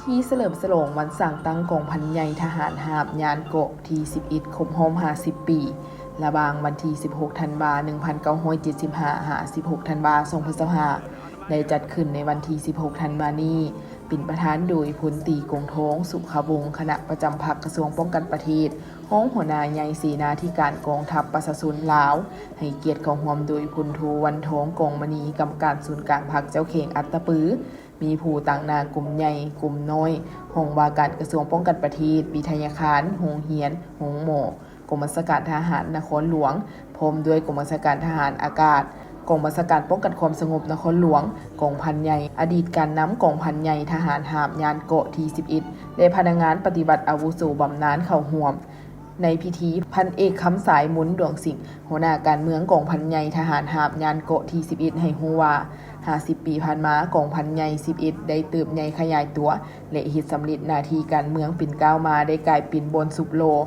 ພິທີສະເຫຼີມສະຫຼອງວັນສ້າງຕັ້ງກອງພັນໃຫຍ່ທະຫານຫາບຍານເກາະທີສິບເອັດ ຄົບຮອບຫ້າສິບປີ ລະຫວ່າງວັນທີສິບຫົກ ທັນວາ ໜຶ່ງພັນເກົ້າຮ້ອຍເຈັດສິບຫ້າ ຫາ ສິບຫົກ ທັນວາ ສອງພັນຊາວຫ້າ ໄດ້ຈັດຂຶ້ນໃນວັນທີສິບຫົກ ທັນວານີ້ ເປັນປະທານໂດຍ ພົນຕີ ກົງທອງ ສຸຂະວົງ ຄະນະປະຈຳພັກກະຊວງປ້ອງກັນປະເທດ, ຮອງຫົວໜ້າໃຫຍ່ເສນາທິການກອງທັບປະຊາຊົນລາວ, ໃຫ້ກຽດເຂົ້າຮ່ວມໂດຍ ພົນໂທ ວັນທອງ ກອງມະນີ ກຳມະການສູນກາງພັກເຈົ້າແຂວງອັດຕະປື, ມີຜູ້ຕາງໜ້າກົມໃຫຍ່, ກົມນ້ອຍ, ຫ້ອງວ່າການກະຊວງປ້ອງກັນປະເທດ, ວິທະຍາຄານ, ໂຮງຮຽນ, ໂຮງໝໍ, ກອງບັນຊາການທະຫານນະຄອນຫຼວງ, ພ້ອມດ້ວຍກອງບັນຊາການທະຫານອາກາດ, ກອງບັນຊາການປ້ອງກັນຄວາມສະຫງົບນະຄອນຫຼວງ, ກອງພັນໃຫຍ່, ອະດີດການນຳກອງພັນໃຫຍ່ທະຫານຫາບຍານເກາະທີສິບເອັດ ແລະ ພະນັກງານປະຕິບັດອາວຸໂສບຳນານເຂົ້າຮ່ວມ. ໃນພິທີ, ພັນເອກ ຄຳສາຍ ມົນດວງສິງ ຫົວໜ້າການເມືອງກອງພັນໃຫຍ່ທະຫານຫາບຍານເກາະທີສິບເອັດ ໃຫ້ຮູ້ວ່າ ຫ້າສິບປີຜ່ານມາ ກອງພັນໃຫຍ່ສິບເອັດ ໄດ້ເຕີບໃຫຍ່ຂະຫຍາຍຕົວ ແລະ ເຮັດສຳເລັດໜ້າທີ່ການເມືອງເປັນກ້າວມາ ໄດ້ກາຍເປັນບ່ອນສຸບຫຼໍ່,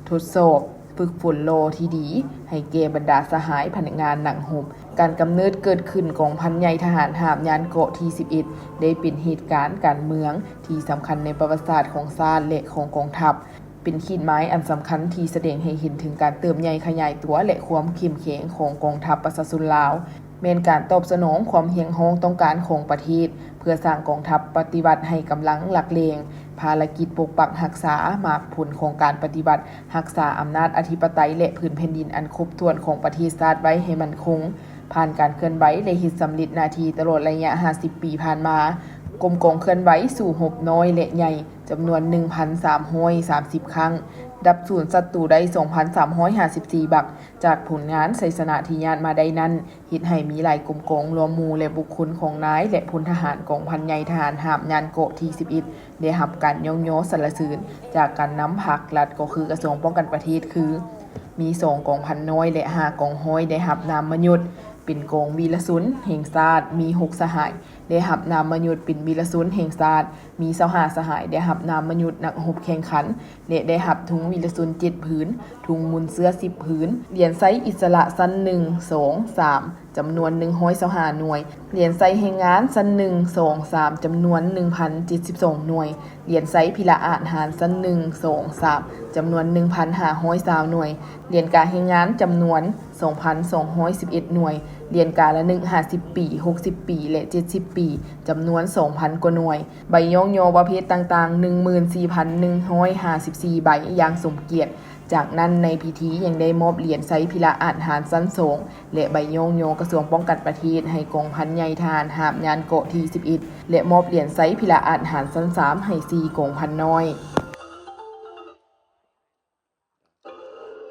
ທົດສອບ, ຝຶກຝົນຫຼໍ່ທີ່ດີໃຫ້ແກ່ບັນດາສະຫາຍພະນັກງານນັກຮົບ. ການກຳເນີດເກີດຂຶ້ນກອງພັນໃຫຍ່ທະຫານຫາບຍານເກາະທີສິບເອັດ ໄດ້ເປັນເຫດການການເມືອງທີ່ສຳຄັນໃນປະຫວັດສາດຂອງຊາດ ແລະ ຂອງກອງທັບ. ເປັນຂີດໝາຍອັນສຳຄັນທີ່ສະແດງໃຫ້ເຫັນເຖິງການເຕີບໃຫຍ່ຂະຫຍາຍຕົວ ແລະ ຄວາມເຂັ້ມແຂງຂອງກອງທັບປະຊາຊົນລາວ, ແມ່ນການຕອບສະໜອງຄວາມຮຽກຮ້ອງຕ້ອງການຂອງປະເທດ ເພື່ອສ້າງກອງທັບປະຕິວັດໃຫ້ກຳລັງຫຼັກແຫຼ່ງ, ພາລະກິດປົກປັກຮັກສາໝາກຜົນຂອງການປະຕິວັດ, ຮັກສາອຳນາດອະທິປະໄຕ ແລະ ພື້ນແຜ່ນດິນອັນຄົບຖ້ວນຂອງປະເທດຊາດໄວ້ໃຫ້ໝັ້ນຄົງ. ຜ່ານການເຄື່ອນໄຫວ ແລະ ເຮັດສຳເລັດໜ້າທີ່ຕະຫຼອດໄລຍະຫ້າສິບປີຜ່ານມາ, ກົມກອງເຄື່ອນໄຫວສູ້ຮົບນ້ອຍ ແລະ ໃຫຍ່ ຈຳນວນໜຶ່ງພັນສາມຮ້ອຍສາມສິບຄັ້ງ, ດັບສູນສັດຕູໄດ້ສອງພັນສາມຮ້ອຍຫ້າສິບສີ່ບັກ. ຈາກຜົນງານໄຊຊະນະທີ່ຍາດມາໄດ້ນັ້ນ, ເຮັດໃຫ້ມີຫຼາຍກົມກອງລວມໝູ່ ແລະ ບຸກຄົນຂອງນາຍ ແລະ ພົນທະຫານກອງພັນໃຫຍ່ທະຫານຫາບຍານເກາະທີສິບເອັດ ໄດ້ຮັບການຍ້ອງຍໍສັນລະເສີນຈາກການນຳພາກລັດ ກໍຄືກະຊວງປ້ອງກັນປະເທດ ຄື ມີສອງກອງພັນນ້ອຍ ແລະ ຫ້າກອງຮ້ອຍ ໄດ້ຮັບນາມມະຍົດ ເປັນກອງວີລະຊົນແຫ່ງຊາດ ມີຫົກສະຫາຍ ໄດ້ຮັບນາມມະຍົດເປັນວີລະຊົນແຫ່ງຊາດ, ມີຊາວຫ້າສະຫາຍໄດ້ຮັບນາມມະຍົດນັກຮົບແຂ່ງຂັນ ແລະ ໄດ້ຮັບທຸງວີລະຊົນເຈັດຜືນ, ທຸງມູນເຊື້ອສິບຜືນ, ຫຼຽນໄຊອິດສະຫຼະຊັ້ນໜຶ່ງ ສອງ ສາມ ຈຳນວນໜຶ່ງຮ້ອຍຊາວຫ້າໜ່ວຍ, ຫຼຽນໄຊແຮງງານຊັ້ນໜຶ່ງ ສອງ ສາມ ຈຳນວນໜຶ່ງພັນເຈັດສິບສອງໜ່ວຍ, ຫຼຽນໄຊພິລະອາດຫານຊັ້ນໜຶ່ງ ສອງ ສາມ ຈຳນວນໜຶ່ງພັນຫ້າຮ້ອຍຊາວໜ່ວຍ, ຫຼຽນກາແຮງງານຈຳນວນສອງພັນສອງຮ້ອຍສິບເອັດໜ່ວຍ, ຫຼຽນກາລະນຶກຫ້າສິບປີ, ຫົກສິບປີ ແລະ ເຈັດສິບປີ ຈຳນວນສອງພັນກວ່າໜ່ວຍ, ໃບຍ້ອງຍໍປະເພດຕ່າງໆ ໜຶ່ງໝື່ນສີ່ພັນໜຶ່ງຮ້ອຍຫ້າສິບສີ່ໃບຢ່າງສົມກຽດ. ຈາກນັ້ນໃນພິທີຍັງໄດ້ມອບຫຼຽນໄຊພິລະອາດຫານຊັ້ນສອງ ແລະ ໃບຍ້ອງຍໍກະຊວງປ້ອງກັນປະເທດໃຫ້ກອງພັນໃຫຍ່ທະຫານຫາບຍານເກາະທີສິບເອັດ ແລະ ມອບຫຼຽນໄຊພິລະອາດຫານຊັ້ນສາມໃຫ້ສີ່ກອງພັນນ້ອຍ.